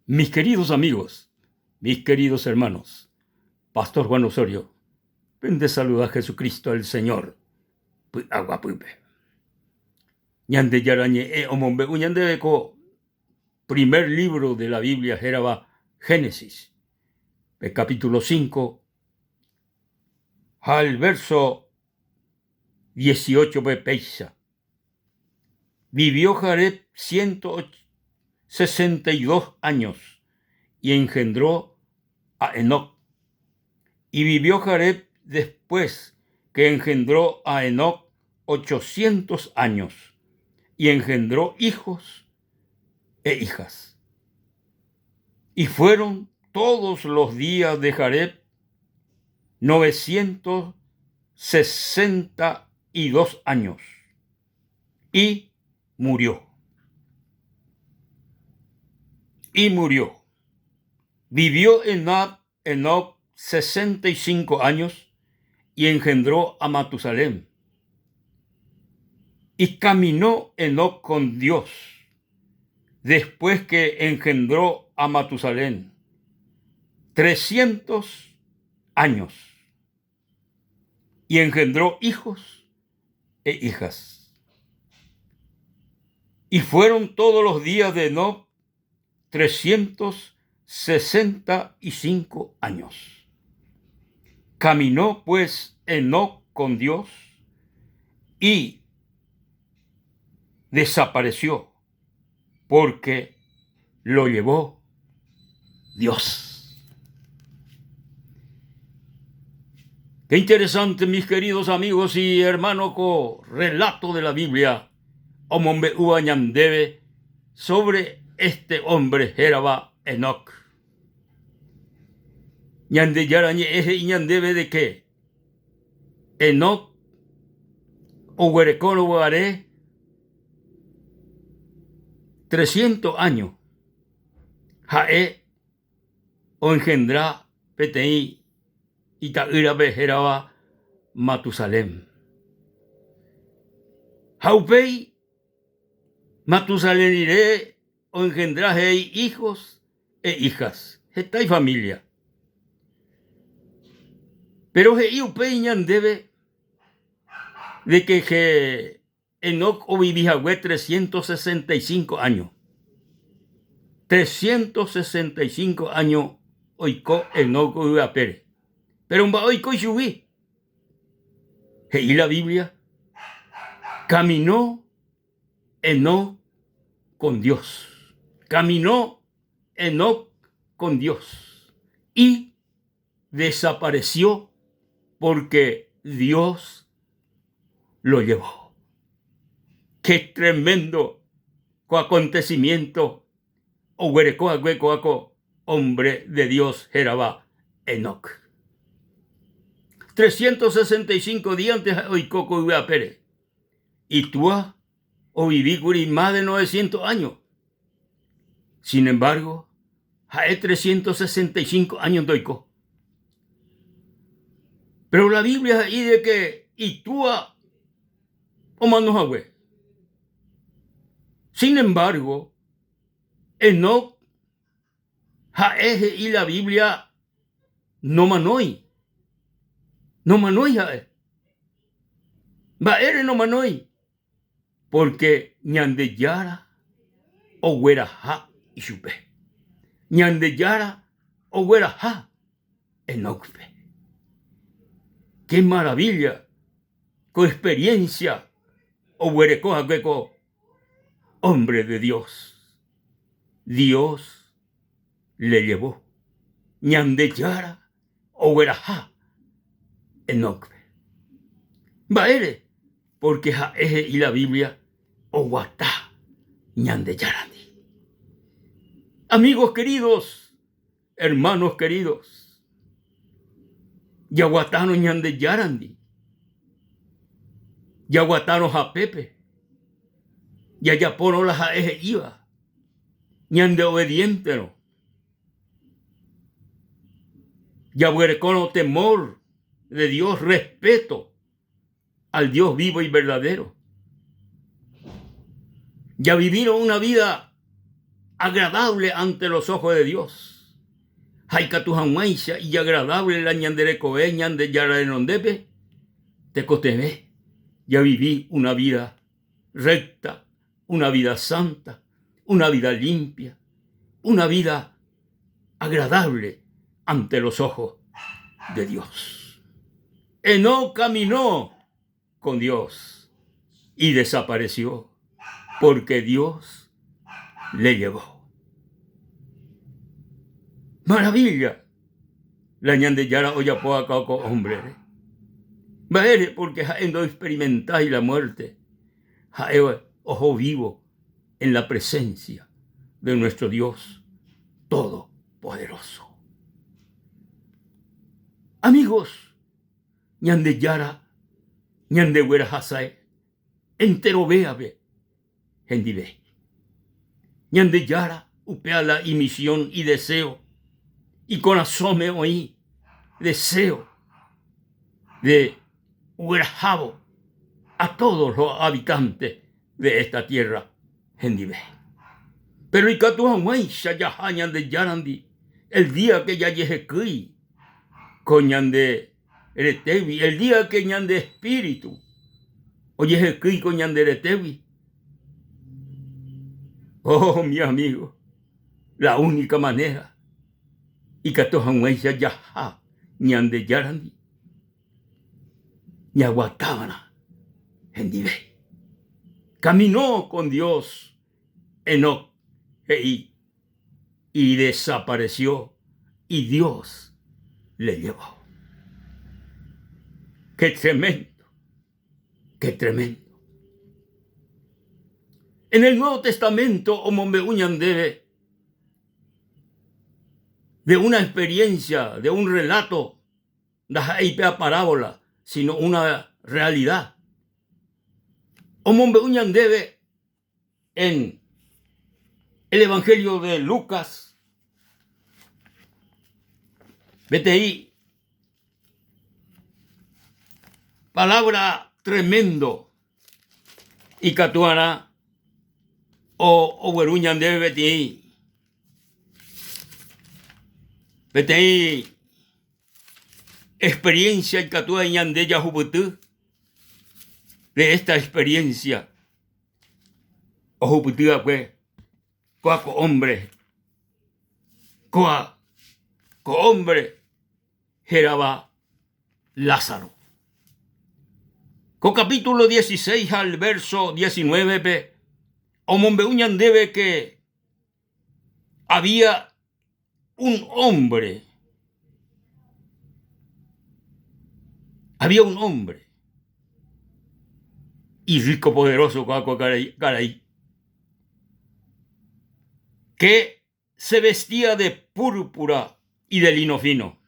Mis queridos amigos, mis queridos hermanos, Pastor Juan Osorio, pende saluda Jesucristo el Señor py'aguapýpe. Ñandejára Ñe'ẽ omombe'u ñandéve ko primer libro de la Biblia hérava Génesis, pe capítulo 5 ha el verso 18-pe péicha. Vivió Jared 162 años y engendró a Enoc. Y vivió Jared después que engendró a Enoc 800 años y engendró hijos e hijas. Y fueron todos los días de Jared 962 años y murió. Y murió. Vivió Enoc, Enoc 65 años y engendró a Matusalén. Y caminó Enoc con Dios después que engendró a Matusalén 300 años y engendró hijos e hijas. Y fueron todos los días de Enoc 365 años. Caminó pues Enoc con Dios y desapareció porque lo llevó Dios. Qué interesante, mis queridos amigos y hermanos, ko relato de la Biblia omombe'úva ñandéve sobre este hombre hérava Enoc. Ñandejára ñe'ẽ he'i ñandéve de que Enoc oguerekórõ guare trescientos áño, ha'e oengendra peteĩ ita'ýrape hérava Matusalén. Ha upéi Matusalén rire oengendra he'i hijos e hijas, heta ifamilia. Péro he'i upéi ñandéve de que Enoc ovivi hague 365 áño. 365 áño oiko Enoc ko yvy apére. Péro mba'e oiko ichugui? He'i la Biblia, Caminó Enoc con Dios. Caminó Enoc con Dios y desapareció porque Dios lo llevó. Qué tremendo ko acontecimiento oguereko hague kóa ko hombre de Dios hérava Enoc. 365 díante ha'e oiko ko yvy apére. Itúa ovivíkuri más de 900 áño. Sin embargo, ha'e 365 áñonte oiko. Péro la Biblia he'i de ke itúa omano hague. Sin embargo, Enoc ha'e he'i la Biblia nomanói. Nomanói ha'e. Mba'ére nomanói? Pórke Ñandejára ogueraha ichupe. Ñandejára ogueraha Enócpe. Ke maravilla ko experiencia oguereko hague ko hombre de Dios. Dios le llevó. Ñandejára ogueraha Enócpe. Mba'ére? Pórke ha'e he'i la Biblia oguata Ñandejárandi. Amigos queridos, hermanos queridos, jaguatárõ Ñandejárandi, jaguatárõ hapépe, jajapórõ la ha'e he'íva, ñandeobediénterõ, jaguerekórõ temor de Dios, respeto al Dios vivo y verdadero. Javivírõ una vida. agradable ante los ojos de Dios. Ha ikatu hag̃uáicha ijagradable la ñande rekove Ñandejára renondépe, tekotevẽ javivi una vida recta, una vida santa, una vida limpia, una vida agradable ante los ojos de Dios. Enoc caminó con Dios y desapareció porque Dios le llevó. Maravilla la Ñandejára ojapóva ko hombre-re. Mba'ére? Porque ha'e ndoexperimentái la muerte, ha'e oho vivo en la presencia de nuestro Dios Todopoderoso. Amigos, Ñandejára ñandeguerahasa'e enterovéape hendive. Ñandejára upéva la imisión, ideseo, ikorasõme oĩ deseo de oguerahávo a todos los habitantes de esta tierra hendive. Pero ikatu hag̃uáicha jaha Ñandejárandi el día que jajehekýi ko ñande retégui, el día que ñande espíritu ojehekýi ko ñande retégui. Oh, mi amigo, la única manera ikatu hag̃uáicha jaha Ñandejárandi ñaguatava'erã hendive. Caminó con Dios Enoc he'i y desapareció y Dios le llevó. Qué tremendo, qué tremendo. En el Nuevo Testamento omombe'u ñandéve de una experiencia, de un relato ndaha'éi pe parábola, sino una realidad. Omombe'u ñandéve en el Evangelio de Lucas peteĩ palabra tremendo ikatu'arã ogueru ñandéve peteĩ peteĩ experiencia ikatúva ñande jahupyty de esta experiencia ohupyty va'ekue kóa ko hombre, kóa ko hombre hérava Lázaro. Ko capítulo 16 ha el verso 19-pe omombe'u ñandéve que había un hombre, había un hombre y rico poderoso karai que se vestía de púrpura y de lino fino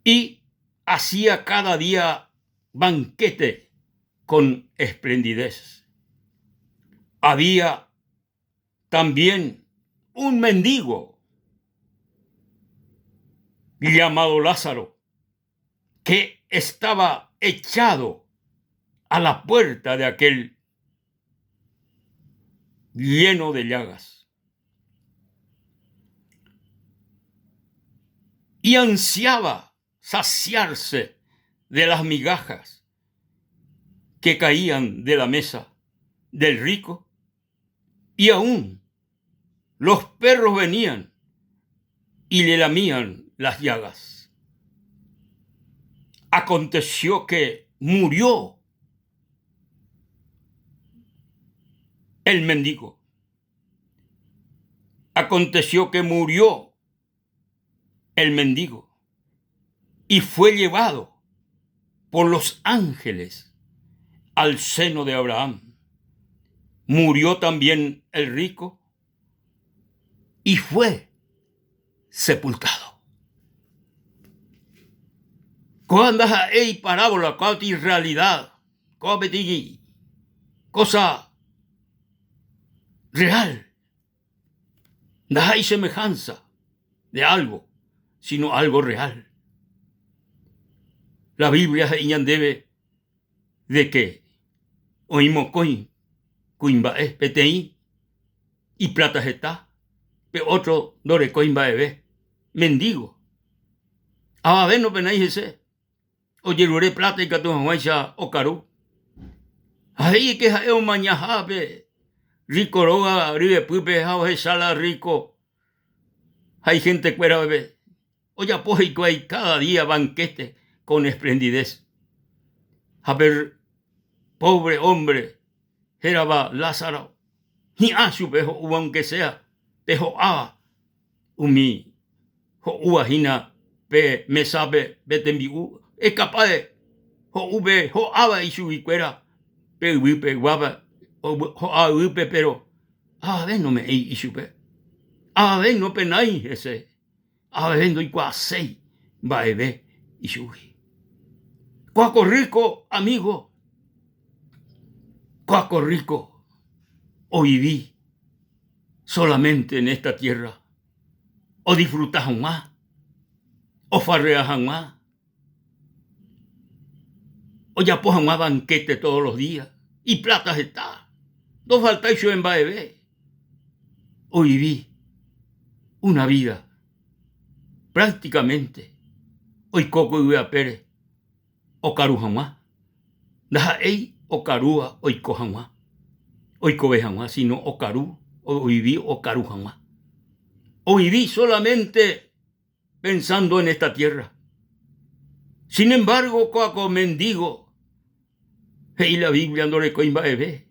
y hacía cada día banquete con esplendidez. Había también un mendigo llamado Lázaro, que estaba echado a la puerta de aquel lleno de llagas. Y ansiaba saciarse de las migajas que caían de la mesa del rico y aún los perros venían y le lamían las llagas. Aconteció que murió el mendigo. Aconteció que murió el mendigo y fue llevado por los ángeles al seno de Abraham. Murió también el rico y fue sepultado. Kóva ndaha'éi parábola, kóva realidad, kóva peteĩ cosa real. Ndaha'éi semejanza de algo, sino algo real. La Biblia he'i ñandéve de que oĩ mokõi kuimba'e peteĩ. Ipláta heta, pe ótro ndorekói mba'eve, mendígo. Avave nopenái hese, ojerure pláta ikatu hag̃uáicha okaru. Ha he'íke ha'e omañaha pe rríko róga ryepýpe ha ohecha la rríko ha ihentekuérape ojapo hikuái káda día banquete con esplendidez. Ha pe pobre hombre hérava Lázaro hi'ã chupe ho'úva aunque sea pe ho'áva umi ho'úva hína pe mesápe pe tembi'u ekapáde ho'u pe ho'áva ichuguikuéra pe yvýpe guáva ho'a yvýpe péro avave nome'ẽi ichupe, avave nopenái hese, avave ndoikuaaséi mba'eve ichugui. Kóa ko rríko amígo, kóa ko rríko ovivi solamente en esta tierra odisfruta hag̃ua, ofarrea hag̃ua, ojapo hag̃ua banquete todos los días, ipláta heta, ndofaltái chupe mba'eve, ovivi una vida prácticamente oiko ko yvy apére okaru hag̃ua, ndaha'éi okarúva oiko hag̃ua, oikove hag̃ua, sino okaru, ovivi okaru hag̃ua. Ovivi solamente pensando en esta tierra. Sin embargo, kóa ko mendigo he'i la Biblia ndorekói mba'eve,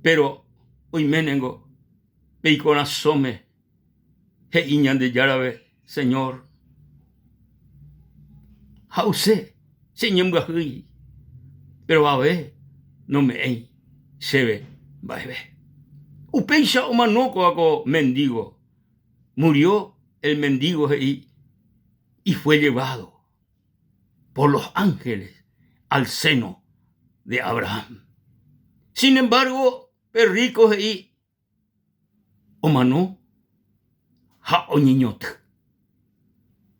pero oiménengo pe ikorasõme he'i Ñandejárape, Señor, ha'use che ñembyahýi, péro ave nome'ẽi chéve mba'eve. Upéicha omano kóa ko mendigo, murió el mendigo he'i y fue llevado por los ángeles al seno de Abraham. Sin embargo, pe rico he'i omano ha oñeñotỹ.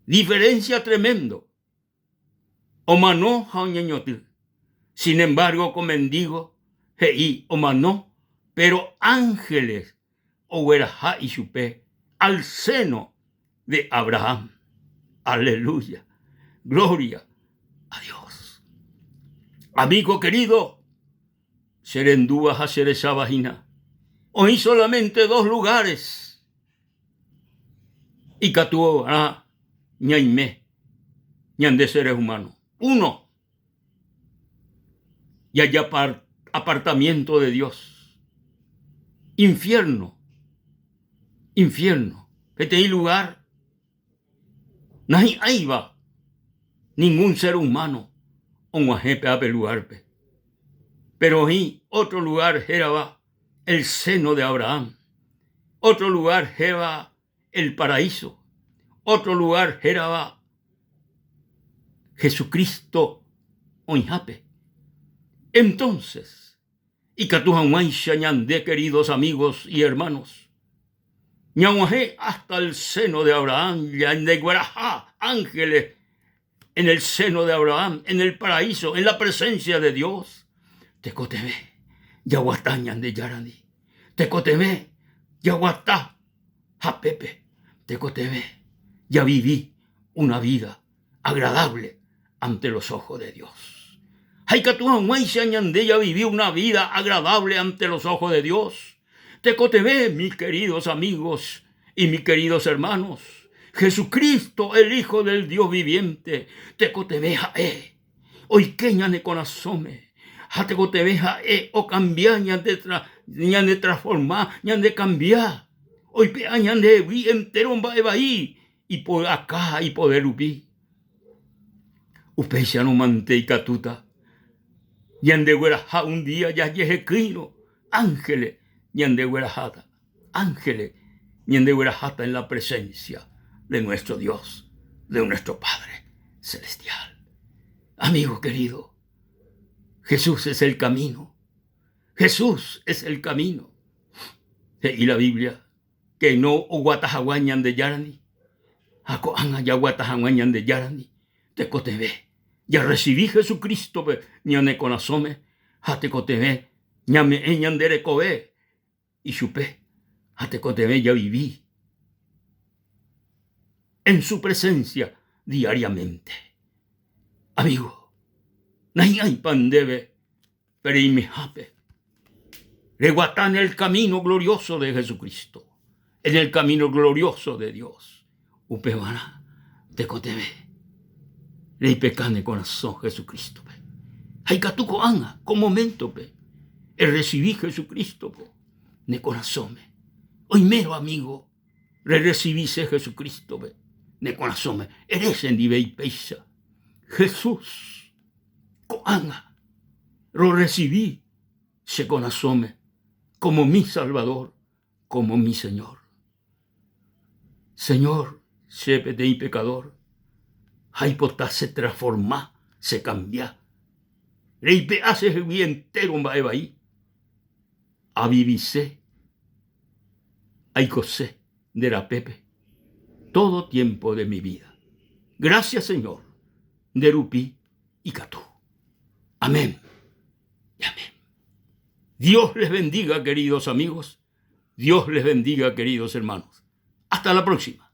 Diferencia tremendo. Omano ha oñeñotỹ. Sin embargo, ko mendigo he'i omano, pero ángeles ogueraha ichupe al seno de Abraham. Aleluya. Gloria a Dios. Amigo querido, che rendúva ha che recháva hína, oĩ solamente dos lugares ikatu'arã ñaime ñande seres humanos. Uno, apartamiento de Dios. Infierno, infierno, peteĩ lugar nahi'ãiva ningún ser humano og̃uahẽ pe lugar-pe. Pero oĩ otro lugar hérava el seno de Abraham, otro lugar hérava el paraíso, otro lugar hérava Jesucristo oĩhápe. Entonces, ikatu hag̃uáicha ñande queridos amigos y hermanos, ñag̃uahẽ hasta el seno de Abraham, ñandegueraha ángeles en el seno de Abraham, en el paraíso, en la presencia de Dios. Tekotevẽ jaguata Ñandejárandi. Tekotevẽ jaguata hapépe. Tekotevẽ javivi una vida agradable ante los ojos de Dios. Ha ikatu hag̃uáicha ñande javivi una vida agradable ante los ojos de Dios. Tekotevẽ, mis queridos amigos y mis queridos hermanos, Jesucristo, el Hijo del Dios viviente, tekotevẽ ha'e oike ñane korasõme ha tekotevẽ ha'e okambia ñande ñande transforma, ñande kambia, oipe'a ñandehegui entero mba'e vai ipu'aka ha ipoder rupi. Upéicharõ mante ikatúta ñandegueraha un día jajehekýirõ ángeles ñandegueraháta, ángeles ñandegueraháta en la presencia de nuestro Dios, de nuestro Padre Celestial. Amigo querido, Jesús es el camino. Jesús es el camino. He'i la Biblia que no oguata hag̃ua Ñandejárandi ha ko'ág̃a jaguata hag̃ua Ñandejárandi tekotevẽ jarrecibi Jesucristo-pe ñane korasõme ha tekotevẽ ñame'ẽ ñande rekove ichupe. Ha tekotevẽ javivi en su presencia diariamente. Amigo, nahi'ãipa ndéve pe reimehápe reguata en el camino glorioso de Jesucristo, en el camino glorioso de Dios. Upevarã tekotevẽ reipeka ne korasõ Jesucristo-pe. Ha ikatu ko'ág̃a, ko momento-pe, erresivi Jesucristo-pe ne korasõme. Oimérõ amigo, rerresivise Jesucristo-pe ne korasõme, ere chendive ipéicha, Jesús, ko'ág̃a rorresivi che korasõme como mi Salvador, como mi Señor. Señor, che peteĩ pecador, ha aipota che transforma, che cambia. Reipe'a chehegui entero mba'e vai, avivise, aikose nde rapépe todo tiempo de mi vida. Gracias, Señor, nde rupi ikatu. Amén y amén. Dios les bendiga, queridos amigos. Dios les bendiga, queridos hermanos. Hasta la próxima.